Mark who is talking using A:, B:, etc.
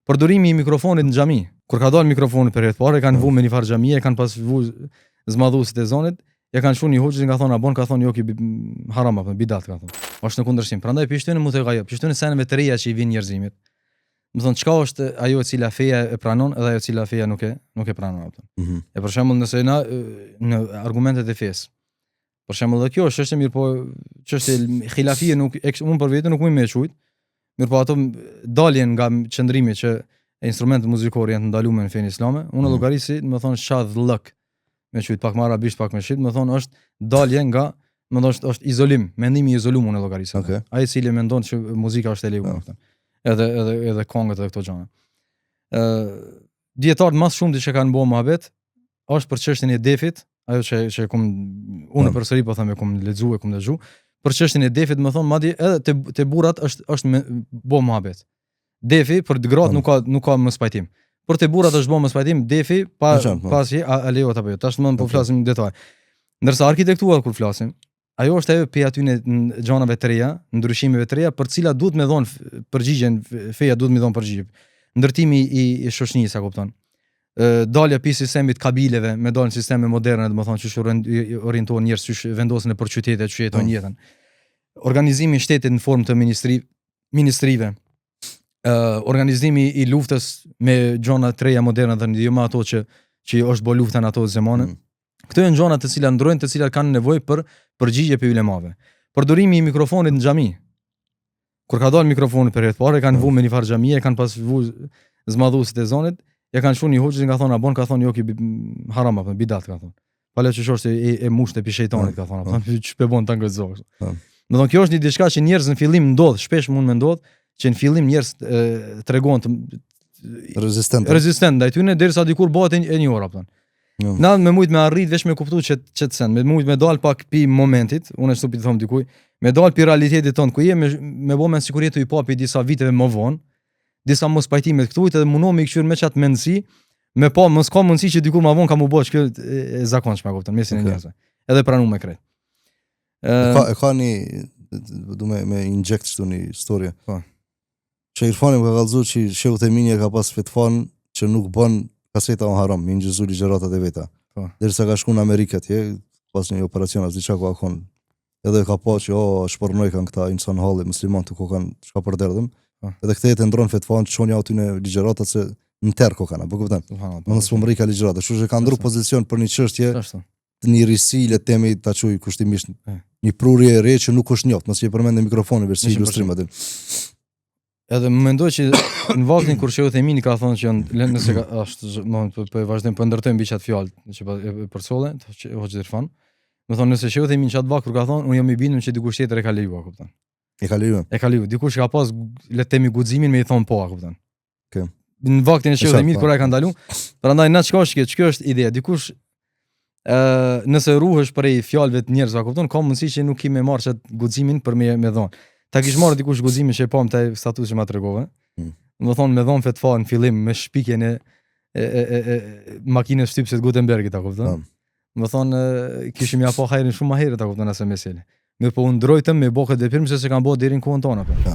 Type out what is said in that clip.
A: Përdorimi i mikrofonit në xhami. Kur ka dalë mikrofoni për herë të parë, e kanë
B: Po.
A: vu me një farë xhamie, e kanë pas vu zmadhuesit e zonit, ja kanë çu një hoxhë ka thonë a bon, ka thonë jo ki bi- haram apo bidat ka thonë. Është në kundërshtim. Prandaj pishtën mu të gajo, pishtën seneve të reja që i vinë njerëzimit. Më thonë çka është ajo e cila feja e pranon edhe ajo e cila feja nuk e nuk e pranon apo.
B: Mhm.
A: E për shembull nëse na e, në argumentet e fesë. Për shembull edhe kjo është çështje mirë, po çështje khilafie nuk e ksh- unë për vete nuk më me e quajt. Mirë po ato m- daljen nga m- qëndrimi që instrumentet muzikore janë të ndaluar në fenë islame, unë mm.
B: Mhm.
A: llogaris si, më thonë shadhllëk, me quajt pak më arabisht, pak më shqip, më thonë është dalje nga, më thonë është, është izolim, mendimi i izoluar unë e llogaris. atë.
B: Okej.
A: Ai i cili mendon që muzika është e lejuar,
B: Po.
A: kupton. Edhe edhe edhe këngët edhe këto gjëra. Ë dietarët më shumë që kanë bërë muhabet është për çështjen e defit, ajo që që e kum unë
B: Po.
A: përsëri po them e kum lexuar, e kum dëgju, për çështjen e defit më thon madje edhe te te burrat është është me bë muhabet. Defi për të gratë
B: Po.
A: nuk ka nuk ka mospajtim. Për te burrat është bë mospajtim, defi pa
B: E qartë, po.
A: pasi a, a lejohet apo jo. Tash më po
B: Okej.
A: flasim në detaj. Ndërsa arkitektura kur flasim, ajo është ajo pe aty në në gjanave të reja, ndryshimeve të reja për të cilat duhet me dhon f- përgjigjen, f- feja duhet me dhon përgjigje. Ndërtimi i, i shoqënisë, a kupton? Ë, dalja pi sistemit kabileve me dalë në sisteme moderne, domethënë qysh orien- i- i- orientohen njerëz, qysh vendosen nëpër qytete, qysh jetojnë
B: Po.
A: jetën. Organizimi i shtetit në formë të ministri ministrive, ë organizimi i luftës me gjona të reja moderne dhe jo më ato që që është bë lufta në ato zemane.
B: Mm.
A: Këto janë gjona të cilat ndrojnë, të cilat kanë nevojë për përgjigje për ulemave. Përdorimi i mikrofonit në xhami. Kur ka dalë mikrofoni për herë të parë, e kanë
B: Po.
A: vu me një farë xhamie, e kanë pas vu zmadhuesit e zonit, ja kanë çu një hoxhë ka thonë a bon, ka thonë jo ki bi- haram apo bidat ka thonë. Pale që është e, e mushtë e pi shejtanit ka thonë, apo që pe bon ta ngëzosh.
B: Po.
A: Do thonë kjo është një diçka që njerëz në fillim ndodh, shpesh mund me ndodh, që në fillim njerëz e, tregohen të
B: Rezistent.
A: rezistent ndaj tyre derisa dikur bëhet e, e një orë apo.
B: Jo.
A: Na me mujt me arrit veç me kuptu që që të sen, me mujt me dal pak pi momentit, unë ashtu pi të them dikuj, me dal pi realitetit ton ku je me me bo me siguri tu i pa pi disa viteve më vonë, disa mospajtime të këtujt edhe mundohemi i kqyr me çat mendësi, me pa mos ka mundësi që dikur më vonë ka mu bë kjo e, e zakonshme, a kupton, mesin e
B: Okej.
A: njerëzve. Edhe pranu me krejt.
B: E
A: Ë,
B: ka e ka një du me me inject kështu një story.
A: Po.
B: Që Irfani më ka kallëzuar që Shehu Themini e ka pas fetfan që nuk bën kaseta on haram, me injizu ligjëratat e veta.
A: Po.
B: Derisa ka shku në Amerikë atje, pas një operacion as diçka ku ka kon. Edhe ka pa që oh, shpornoj kanë këta insan halli musliman të ku kanë çka përderdhëm.
A: Po.
B: Edhe kthehet e ndron fetfan që çon ja aty në ligjëratat se në terr ku kanë, po kupton.
A: subhanallah.
B: Më s'po mrri ka ligjërata, kështu që ka ndru
A: Ashtu.
B: pozicion për një çështje
A: Ashtu.
B: të një risi, le të themi ta quaj kushtimisht
A: E.
B: një prurje e re që nuk është njoft, mos i përmendë mikrofonin veç si
A: 100%.
B: ilustrim aty.
A: Edhe më mendoj që në vaktin kur Shehu Themini ka thonë që janë le- nëse ka është më po, po e vazhdojmë po ndërtojmë mbi çat fjalë që pa, e, e përcolle, që hoxhë Irfan. Më thonë nëse Shehu Themini çat vakt kur ka thonë unë jam i bindur që dikush tjetër e ka lejuar, kupton.
B: E ka lejuar.
A: E ka lejuar, dikush ka pas le të themi guximin me i thon po, a kupton.
B: Okej.
A: Në vaktin e Shehu
B: E qartë,
A: Theminit
B: po.
A: kur ai ka ndalu, prandaj na çka është kjo, kjo është ideja, dikush ë nëse ruhesh prej fjalëve të njerëzve, a kupton, ka mundësi që nuk ki me marrë çat guximin për me me dhon. Ta kish marrë dikush guximin që e pam te status që ma tregove.
B: Mm.
A: Më thonë me dhon fetfa në fillim me shpikjen e e e, e, e makinës shtypëse të Gutenbergit, a kupton?
B: Po.
A: Më thonë e, kishim ja pa hajrin shumë më herët, a kupton asë mesele. Mirë po unë ndrojtëm me bë këtë veprim se se kanë bë deri në kohën tonë apo.
B: Po.